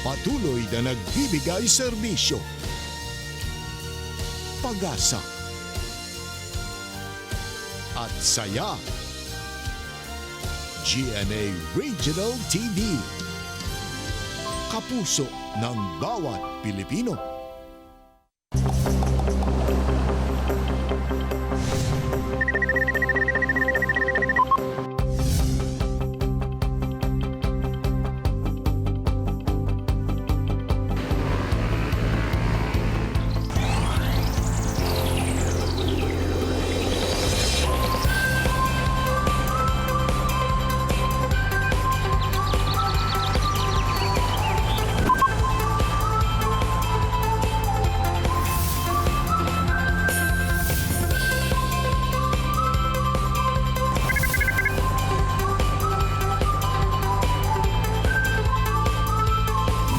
Patuloy na nagbibigay serbisyo, pag-asa, at saya. GMA Regional TV. Kapuso ng bawat Pilipino.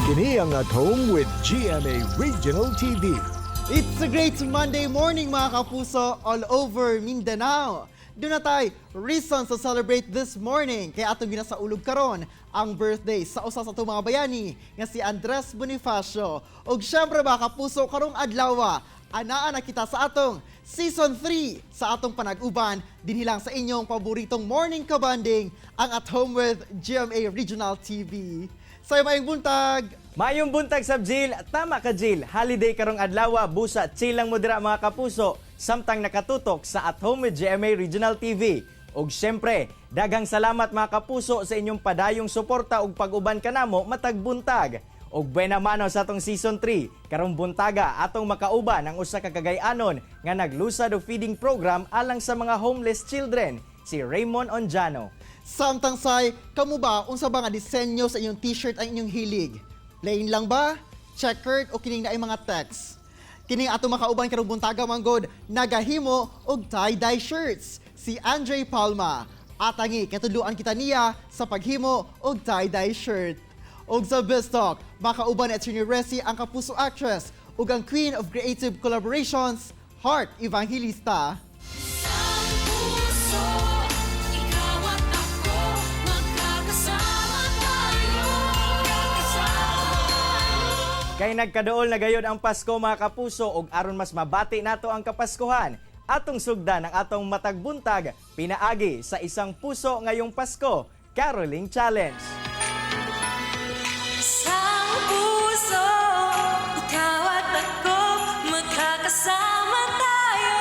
Kini ang At Home with GMA Regional TV. It's a great Monday morning, mga kapuso, all over Mindanao. Duna tay reasons to celebrate this morning kay atong ginasaulog karon ang birthday sa usa sa atong mga bayani nga si Andres Bonifacio. Ug syempre, mga kapuso, karong adlaw anaa na kita sa atong season 3 sa atong panag-uban dinhi lang sa inyong paboritong morning kabanding, ang At Home with GMA Regional TV. Sa maayong buntag! Mayong buntag sab, Jill. Tama ka, Jill. Holiday karong adlaw, busa chill lang mo dira, mga kapuso, samtang nakatutok sa At Home with GMA Regional TV. Og syempre, daghang salamat, mga kapuso, sa inyong padayong suporta ug pag-uban kanamo matag buntag. Og buena mano sa atong season 3, karong buntaga atong makauban ang usa ka Kagay-anon nga naglusad og feeding program alang sa mga homeless children, si Raymond Onjano. Samtang say, kamo ba, unsa ba nga disenyo sa inyong t-shirt ang inyong hilig? Plain lang ba? Checkered o kining naay mga text? Kining ato makauban karong buntaga manggod, nagahimo og tie-dye shirts. Si Andre Palma. Atangi, katudluan kita niya sa paghimo og tie-dye shirt. Og sa Biz Talk, makauban ni Attorney Resi ang kapuso actress ug ang Queen of Creative Collaborations, Heart Evangelista. Isang puso, ikaw at ako, magkakasama tayo. Kay nagkaduol na gayod ang Pasko, mga kapuso, ug aron mas mabati nato ang Kapaskuhan, atong sugdan ang atong matag buntag pinaagi sa Isang Puso Ngayong Pasko Caroling Challenge. Isang puso, ikaw at ako, magkakasama tayo.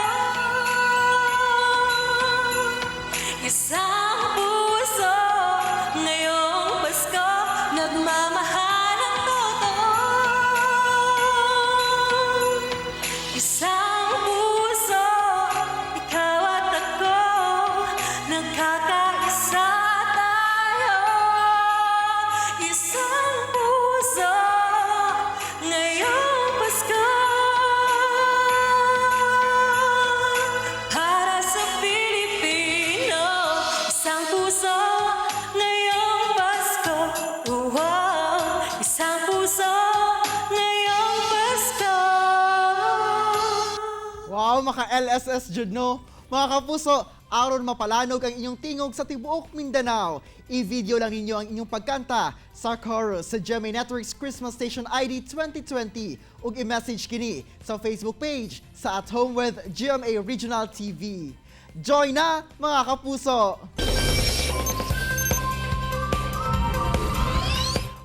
Isang puso, ngayong Pasko, nagmamahal ang totoo. Isang puso, ikaw at ako, nagkakaisa tayo. Isang puso, ngayong Pasko. Para sa Pilipino, isang puso, ngayong Pasko. Wow, isang puso, ngayong Pasko. Wow, maka LSS jud no. Mga kapuso, aron mapalanog ang inyong tingog sa tibuok Mindanao, i-video lang ninyo ang inyong pagkanta sa chorus sa GMA Network's Christmas Station ID 2020 ug i-message kini sa Facebook page sa At Home with GMA Regional TV. Join na, mga kapuso!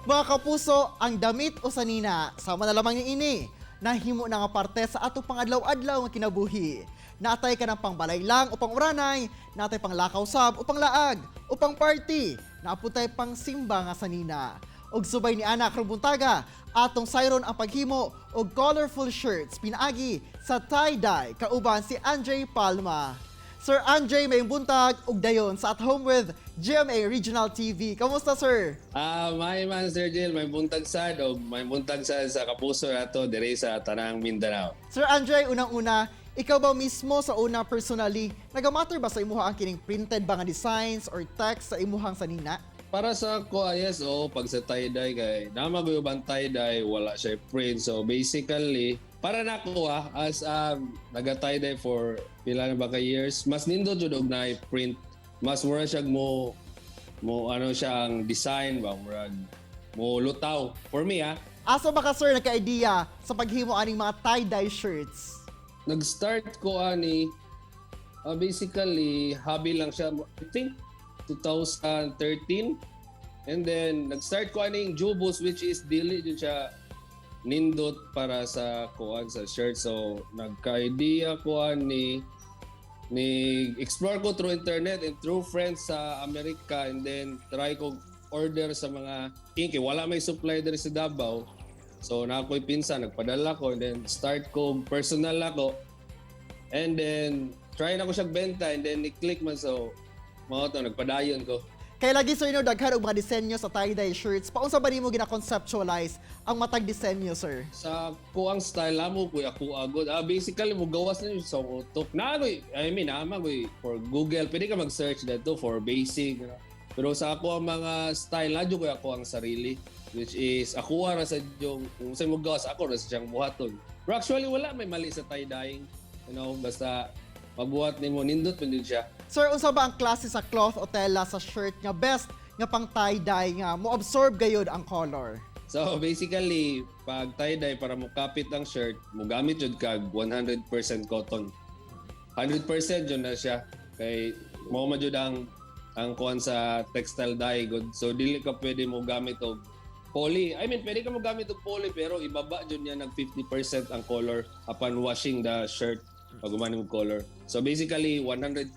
Mga kapuso, ang damit o sanina, sama na lamang ni ini, nahimo na nga parte sa ato pangadlaw-adlaw nga kinabuhi. Natay ka ng pangbalay lang o panguranay, natay pang lakaw sab o panglaag, o pang party, naputay pang simba nga sanina. Og subay ni ana karong buntaga, atong sayron ang paghimo og colorful shirts pinaagi sa tie-dye kauban si Andre Palma. Sir Andre, maayong buntag ug dayon sa At Home with GMA Regional TV. Kamusta, sir? Ah, may man, Sir Jill, maayong buntag sad o maayong buntag sad sa kapuso nato diri sa tanang Mindanao. Sir Andre, unang-una, ikaw ba mismo sa una personally, nagamatter ba sa imuha ang kining printed ba nga designs or text sa imuhang sanina? Para sa ako, yes, oh, pag sa tie-dye kay nama ko yung tie-dye, wala siya print. So basically, para nako as naga tie-dye for pila na ba ka years, mas nindot jud og naay print. Mas mura siya mo mo ano siya ang design ba, murag Mo lutaw. For me ah, Asa ba ka, sir, nagka-idea sa paghimo aning mga tie-dye shirts? Nag-start ko ani basically hobby lang siya. I think 2013. And then nag-start ko aning Jubos, which is dili jud siya nindot para sa kuan sa shirt. So nagka-idea ko ani ni explore ko through internet and through friends sa Amerika, and then try ko order sa mga ink. Eh, wala may supply diri sa Davao. So na ako'y pinsan, nagpadala ko, and then start ko personal ako. And then try na ko siya benta, and then ni-click man, so mao to nagpadayon ko. Kay lagi, sir, no, daghan og mga disenyo sa tie-dye shirts. Paunsa ba nimo gina-conceptualize ang matag disenyo, sir? Sa kuang style amo ko ako agod. Basically mo gawas na yun sa utok. Na agoy, I mean, naman ko for Google, pwede ka mag-search dito for basic. Pero sa ako ang mga style na ko ako ang sarili, which is ako ra sa yung kung sa mo gawas ako ra sa siyang buhaton. Pero actually wala may mali sa tie-dyeing. Basta mabuhat nimo nindot man jud siya. Sir, unsa ba ang klase sa cloth o tela sa shirt nga best nga pang tie-dye nga mo absorb gayud ang color? So basically, pag tie-dye para mo kapit ang shirt, mo gamit jud kag 100% cotton. 100% jud na siya kay mao man jud ang kuan sa textile dye good. So dili ka pwede mo gamit og poly. I mean, pwede ka mo gamit og poly pero ibaba jud niya nag 50% ang color upon washing the shirt pag humani mo color. So basically 100%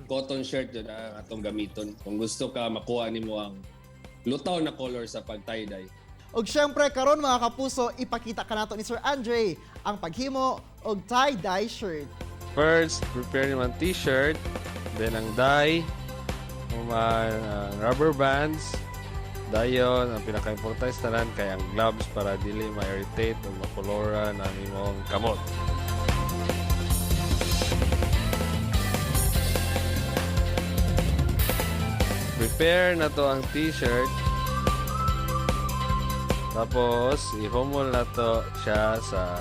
cotton shirt jud ang atong gamiton. Kung gusto ka makuha nimo ang lutaw na color sa pag tie-dye. Og syempre karon, mga kapuso, ipakita kanato ni Sir Andre ang paghimo og tie-dye shirt. First, prepare naman t-shirt, then ang dye, human ang rubber bands, dayon ang pinaka-importante sa tanan kay ang gloves para dili ma-irritate o makuloran ang imong kamot. Prepare na to ang t-shirt. Tapos, ihumol na to siya sa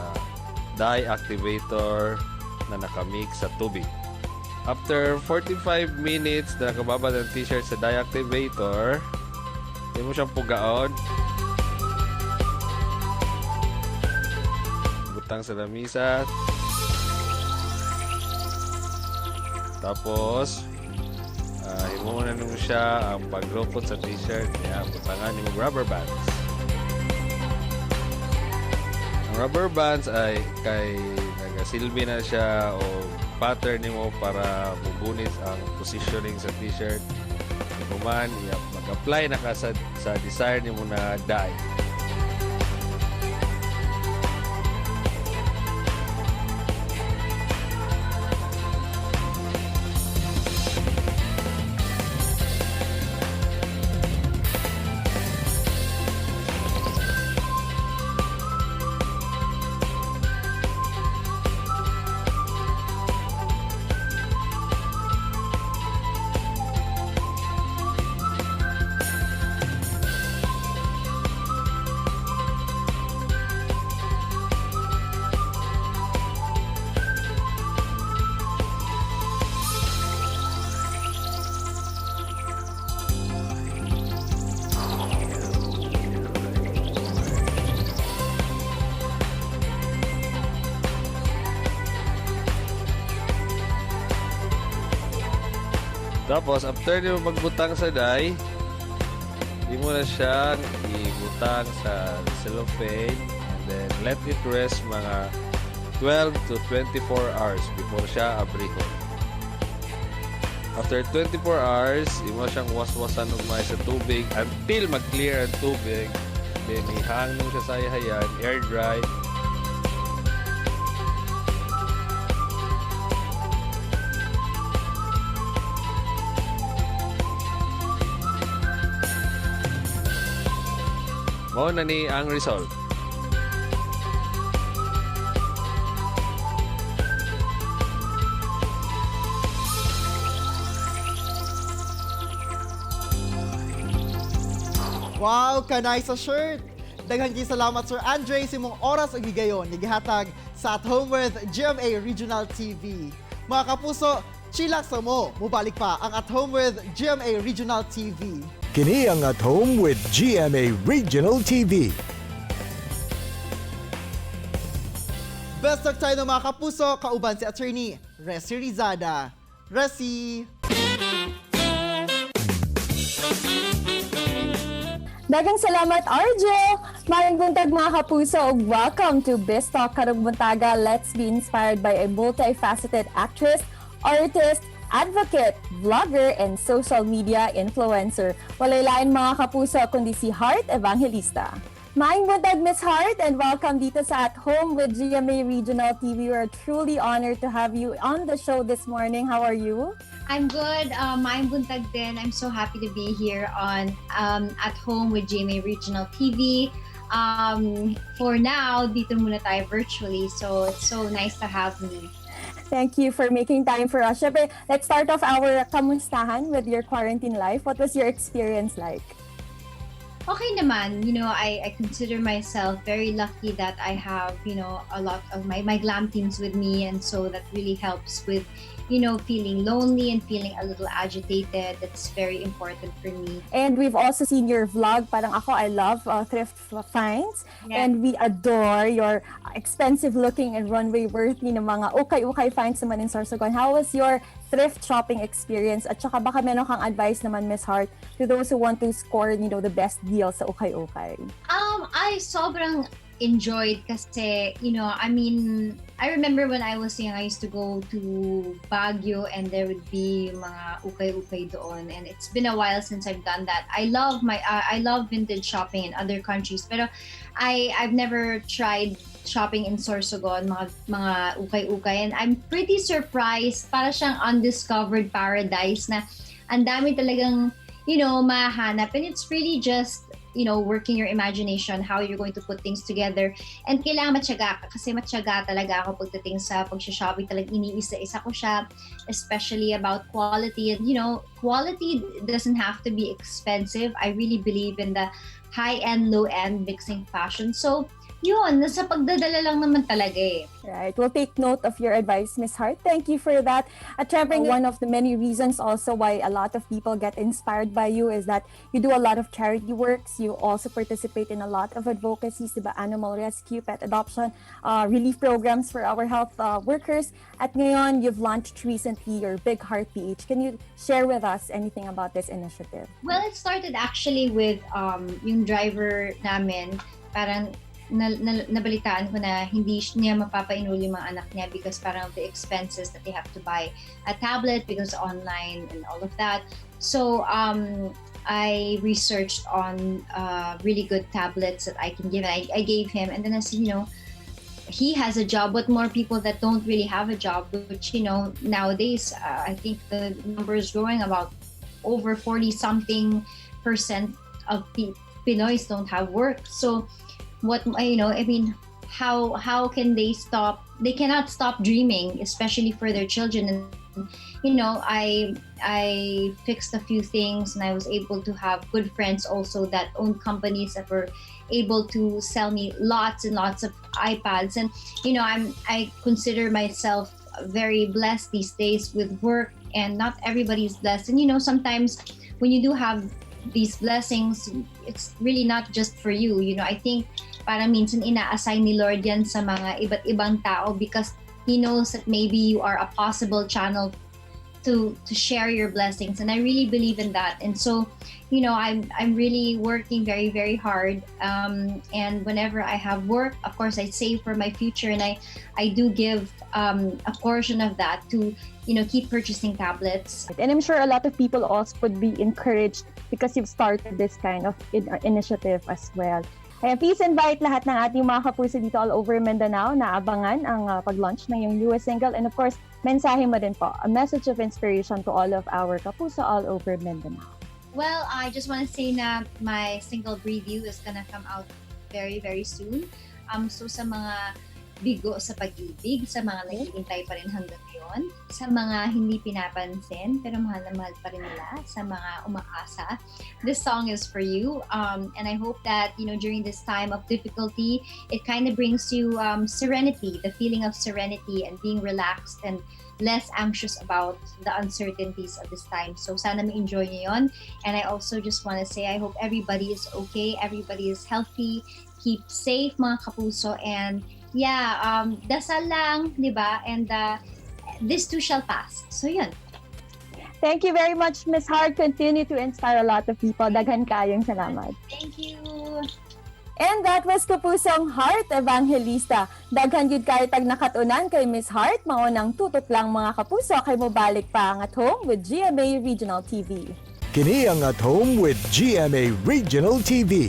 dye activator na nakamix sa tubig. After 45 minutes na nakababad ang t-shirt sa dye activator, hindi mo siyang pugaon. Butang sa lamisa. Tapos, himo na nimo siya ang paglukot sa t-shirt. Kaya butangan nimo rubber bands. Ang rubber bands ay kay nagasilbi na siya o pattern nimo para mugunis ang positioning sa t-shirt. Human, mag-apply na ka sa desire nimo na dye. Tapos, after nimo magbutang sa dye, di mo na siyang ibutang sa cellophane and then let it rest mga 12 to 24 hours before siya abrihon. After 24 hours, imo siyang waswasan og may sa tubig until mag-clear ang tubig. Then ihang mo siya sa ihayan, air dry. Mao na ni ang result. Wow, kanay sa shirt! Daghang gi salamat, Sir Andre, sa imong oras ug higayon nga gihatag sa At Home with GMA Regional TV. Mga kapuso, chillax sa mo, mubalik pa ang At Home with GMA Regional TV. Kini ang At Home with GMA Regional TV. Best talk tayo ng mga kapuso, kauban si Attorney Resi Rizada. Resi! Daghang salamat, Arjo! Maayong buntag, mga kapuso, ug welcome to Best Talk karong buntaga. Let's be inspired by a multifaceted actress, artist, advocate, vlogger, and social media influencer. Walay lain, mga kapuso, kundi si Heart Evangelista. Maayong buntag, Miss Heart, and welcome dito sa At Home with GMA Regional TV. We are truly honored to have you on the show this morning. How are you? I'm good. Maayong buntag din. I'm so happy to be here on At Home with GMA Regional TV. For now, dito muna tayo virtually. So it's so nice to have me. Thank you for making time for us. Syempre, let's start off our kamustahan with your quarantine life. What was your experience like? Okay naman. I consider myself very lucky that I have a lot of my glam teams with me. And so that really helps with feeling lonely and feeling a little agitated. That's very important for me. And we've also seen your vlog. Parang ako, I love thrift finds. And we adore your expensive looking and runway worthy ng mga ukay-ukay finds naman in Sorsogon. How was your thrift shopping experience? At saka baka meron kang advice naman, Miss Heart, to those who want to score the best deal sa ukay-ukay. I sobrang enjoyed kasi, I mean, I remember when I was young, I used to go to Baguio and there would be mga ukay-ukay doon. And it's been a while since I've done that. I love vintage shopping in other countries, pero I've never tried shopping in Sorsogon, mga ukay-ukay. And I'm pretty surprised, para siyang undiscovered paradise na ang dami talagang mahanap. And it's really just working your imagination, how you're going to put things together. And kailangan matyaga ka kasi matyaga talaga ako pagdating sa pag-shopping. Talagang iniisa-isa ko siya, especially about quality. And quality doesn't have to be expensive. I really believe in the high-end, low-end mixing fashion. So, yun, nasa pagdadala lang naman talaga eh. Right. We'll take note of your advice, Miss Heart. Thank you for that. At syempre, one of the many reasons also why a lot of people get inspired by you is that you do a lot of charity works. You also participate in a lot of advocacies, diba? Animal rescue, pet adoption, relief programs for our health workers. At ngayon, you've launched recently your Big Heart PH. Can you share with us anything about this initiative? Well, it started actually with yung driver namin, parang nabalitaan ko na hindi niya mapapa-enroll yung mga anak niya because parang of the expenses that they have to buy a tablet because online and all of that. So, I researched on really good tablets that I can give. I gave him, and then I said, he has a job, but more people that don't really have a job, which, nowadays, I think the number is growing, about over 40 something percent of Pinoys don't have work. So what, I mean, how can they stop? They cannot stop dreaming, especially for their children. And I fixed a few things, and I was able to have good friends also that own companies that were able to sell me lots and lots of iPads. And I consider myself very blessed these days with work, and not everybody's blessed. And sometimes when you do have these blessings, it's really not just for you. I think parang minsan ina-assign ni Lord yan sa mga iba't ibang tao because He knows that maybe you are a possible channel to share your blessings, and I really believe in that. And so I'm really working very, very hard, and whenever I have work, of course I save for my future, and I do give a portion of that to keep purchasing tablets. And I'm sure a lot of people also would be encouraged because you've started this kind of initiative as well. Ayan, please invite lahat ng ating mga kapuso dito all over Mindanao na abangan ang pag-launch ng iyong newest single. And of course, mensahe mo din po, a message of inspiration to all of our kapuso all over Mindanao. Well, I just want to say na my single "Breathe You" is gonna come out very, very soon. So sa mga Bigo sa pag-ibig, sa mga naghihintay pa rin hanggang ngayon, sa mga hindi pinapansin pero mahal na mahal pa rin nila, sa mga umaasa. This song is for you. And I hope that, during this time of difficulty, it kind of brings you serenity, the feeling of serenity and being relaxed and less anxious about the uncertainties of this time. So sana ma-enjoy niyo yun. And I also just want to say I hope everybody is okay, everybody is healthy, keep safe, mga kapuso, and yeah, dasal lang, di ba? And this too shall pass. So yun. Thank you very much, Miss Heart. Continue to inspire a lot of people. Daghan kayong salamat. Thank you. And that was Kapusong Heart Evangelista. Daghan gyud kayo tag nakatunan kay Miss Heart. Maunang tutok lang, mga kapuso, kay mobalik pa ang At Home with GMA Regional TV. Kini ang At Home with GMA Regional TV.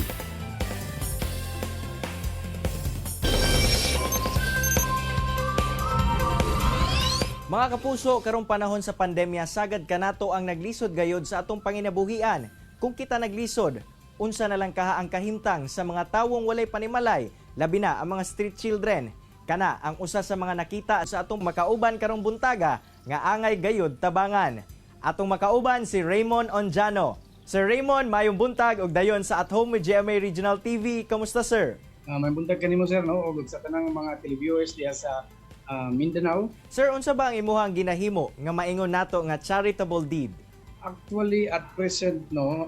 Mga kapuso, karong panahon sa pandemya, sagad kanato ang naglisod gayod sa atong panginabuhian. Kung kita naglisod, unsa na lang kaha ang kahimtang sa mga tawong walay panimalay, labi na ang mga street children? Kana ang usa sa mga nakita sa atong makauban karong buntaga nga angay gayod tabangan. Atong makauban si Raymond Onjano. Sir Raymond, mayong buntag og dayon sa At Home with GMA Regional TV. Kamusta, sir? May buntag kanimo, sir, no, ug sa tanang mga televiewers diha sa Mindanao. Sir, unsa ba ang imuhang ginahimo nga maingon nato nga charitable deed? Actually, at present, no,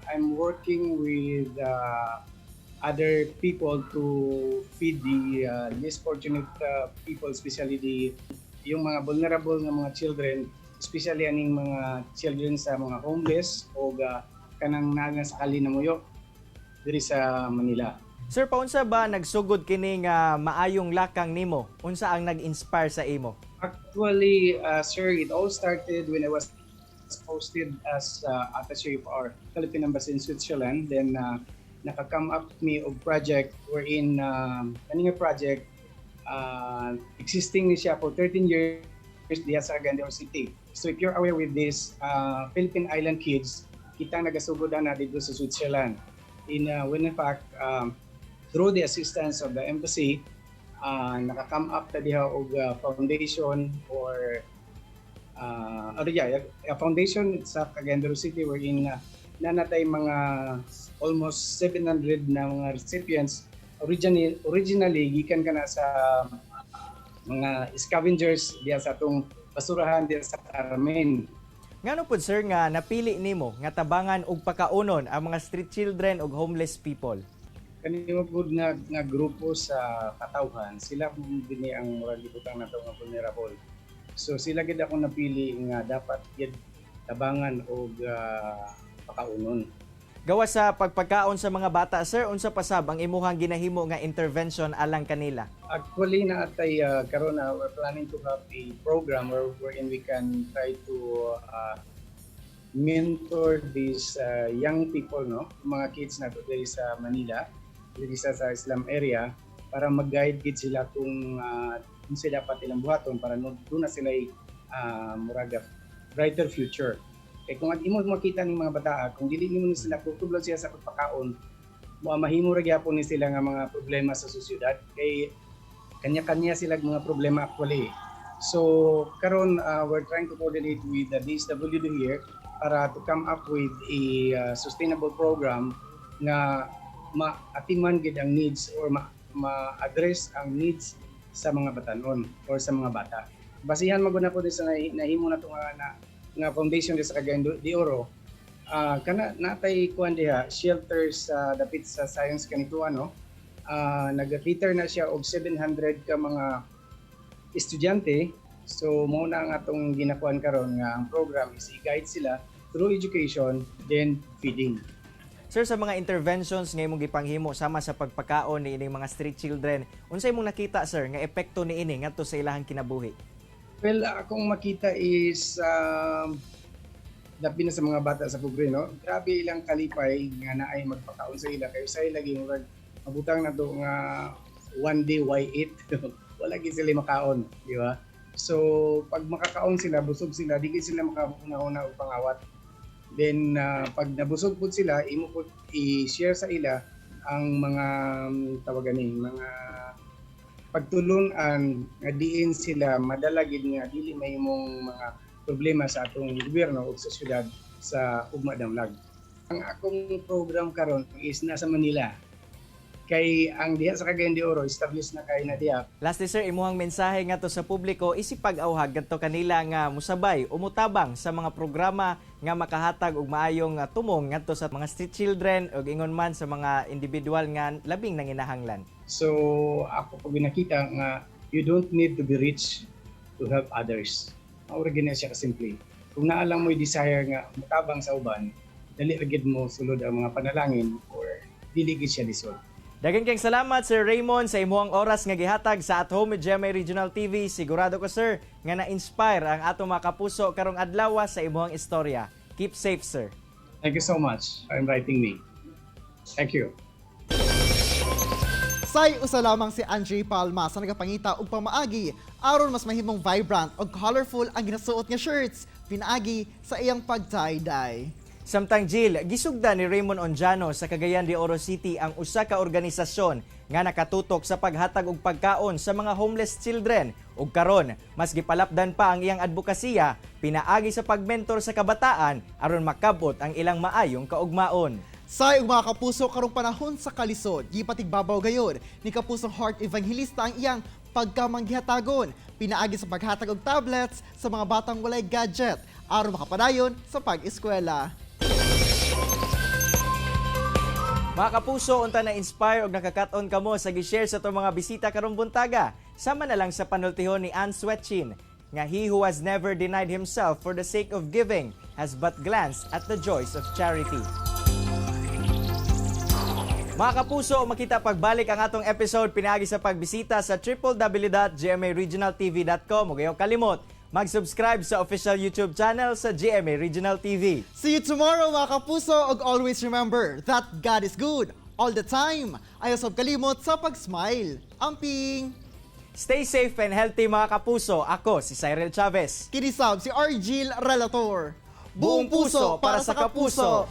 I'm working with other people to feed the less fortunate people, especially the yung mga vulnerable nga mga children, especially aning mga children sa mga homeless o kanang naa sa kali namuyo diri sa Manila. Sir, paunsa ba nagsugod kini nga maayong lakang nimo? Unsa ang nag-inspire sa imo? Actually, sir, it all started when I was posted as attaché of our Philippine Embassy in Switzerland. Then, naka-come up me og project wherein kani nga project existing ni siya for 13 years diha sa Cagayan de Oro City. So if you're aware with this, Philippine Island Kids, kita nagasugod na dito sa Switzerland. When in fact, through the assistance of the embassy, naka-come up ta diha og foundation or yeah, a foundation sa Cagayan de Oro City wherein naa na tay mga almost 700 na mga recipients, originally gikan kana sa mga scavengers diha sa atong basurahan diha sa Carmen. Ngano pud, sir, nga napili nimo nga tabangan og pakaunon ang mga street children ug homeless people? Kani gud nga grupo sa katawhan, sila bini ang murag gibutang nato nga vulnerable. So sila gid ako napili nga dapat gid tabangan og pakaunon. Gawas sa pagpagkaon sa mga bata, sir, unsa pa sab ang imuhang ginahimo nga intervention alang kanila? Actually, naa tay karon na we're planning to have a program wherein we can try to mentor these young people, no, mga kids na diri sa Manila, diri sa slum area, para mag-guide gid sila kung sila dapat ilang buhaton para no, doon na sila murag a brighter future. Kay kung imo makita ning mga bata, kung dili nimo ni sila tutublan siya sa pagpakaon, mo mahimo ra gyapon ni sila nga mga problema sa sosyedad kay kanya-kanya sila mga problema actually. So karon we're trying to coordinate with the DSWD here para to come up with a sustainable program nga maatiman gid ang needs or ma-address ang needs sa mga batanon or sa mga bata. Basihan man gud nako din sa nahimo na to nga nga foundation di sa Cagayan de Oro. Kana natay kuan diha, shelters sa dapit sa Science Canitoan, no. Nag-cater na siya og 700 ka mga estudyante. So mao na ang atong ginakuan karon nga ang program is i-guide sila through education then feeding. Sir, sa mga interventions nga imong gipanghimo sama sa pagpakaon ni ining mga street children, unsay imong nakita, sir, nga epekto niini ngadto sa ilahang kinabuhi? Well, akong makita is labi na sa mga bata sa pobre, no? Grabe ilang kalipay nga naay magpakaon sa ila kay usahay lagi murag mabutang na to nga one day why eat. Wala gid sila makaon, di ba? So pag makakaon sila, busog sila, di gid sila makahuna-huna og pangawat. Then pag nabusog pud sila, imo pud i-share sa ila ang mga tawagan ni mga Pagtulunan nga diin sila madala gid nga dili mahimong mga problema sa atong gobyerno ug sa syudad sa ugma damlag. Ang akong program karon is nasa Manila. Kay ang diha sa Cagayan de Oro, established na kay na diha. Lastly sir, imuhang mensahe ngadto sa publiko isip pag-awhag ngadto kanila nga musabay o mutabang sa mga programa nga makahatag og maayong tumong ngadto sa mga street children ug ingon man sa mga individual nga labing nanginahanglan. So ako po ginakita nga you don't need to be rich to help others. Mao ra gina siya kasimple. Kung naa lang mo'y desire nga mutabang sa uban, dali ra gid mo sulod ang mga panalangin or dili gid siya lisod. Daghang kayong salamat, Sir Raymond, sa imuhang oras nga gihatag sa At Home with GMA Regional TV. Sigurado ko, sir, nga na-inspire ang atong mga kapuso karong adlaw sa imuhang istorya. Keep safe, sir. Thank you so much for inviting me. Thank you. Say usa lamang si Andre Palma sa nagapangita og pamaagi aron mas mahimong vibrant og colorful ang ginasuot nga shirts pinaagi sa iyang pag-tie-dye. Samtang Jill, gisugda ni Raymond Onjano sa Cagayan de Oro City ang usa ka organisasyon nga nakatutok sa paghatag og pagkaon sa mga homeless children ug karon mas gipalapdan pa ang iyang advokasya pinaagi sa pagmentor sa kabataan aron makabot ang ilang maayong kaugmaon. Say ug mga kapuso, karong panahon sa kalisod, gipatigbabaw gayod ni Kapusong Heart Evangelista ang iyang pagkamanggihatagon pinaagi sa paghatag og tablets sa mga batang walay gadget aron makapadayon sa pag-eskwela. Mga kapuso, unta na inspire og nakakat-on kamo sa gi-share sa atong mga bisita karong buntaga. Sama na lang sa panultihon ni Ann Swetchin nga he who has never denied himself for the sake of giving has but glanced at the joys of charity. Mga kapuso, makita pagbalik ang atong episode pinaagi sa pagbisita sa www.gmaregionaltv.com ug ayaw kalimot mag-subscribe sa official YouTube channel sa GMA Regional TV. See you tomorrow, mga kapuso, ug always remember that God is good all the time. Ayaw sab kalimot sa pag-smile. Amping! Stay safe and healthy, mga kapuso. Ako si Cyril Chavez. Kini sab si Argil Relator. Buong puso para sa kapuso.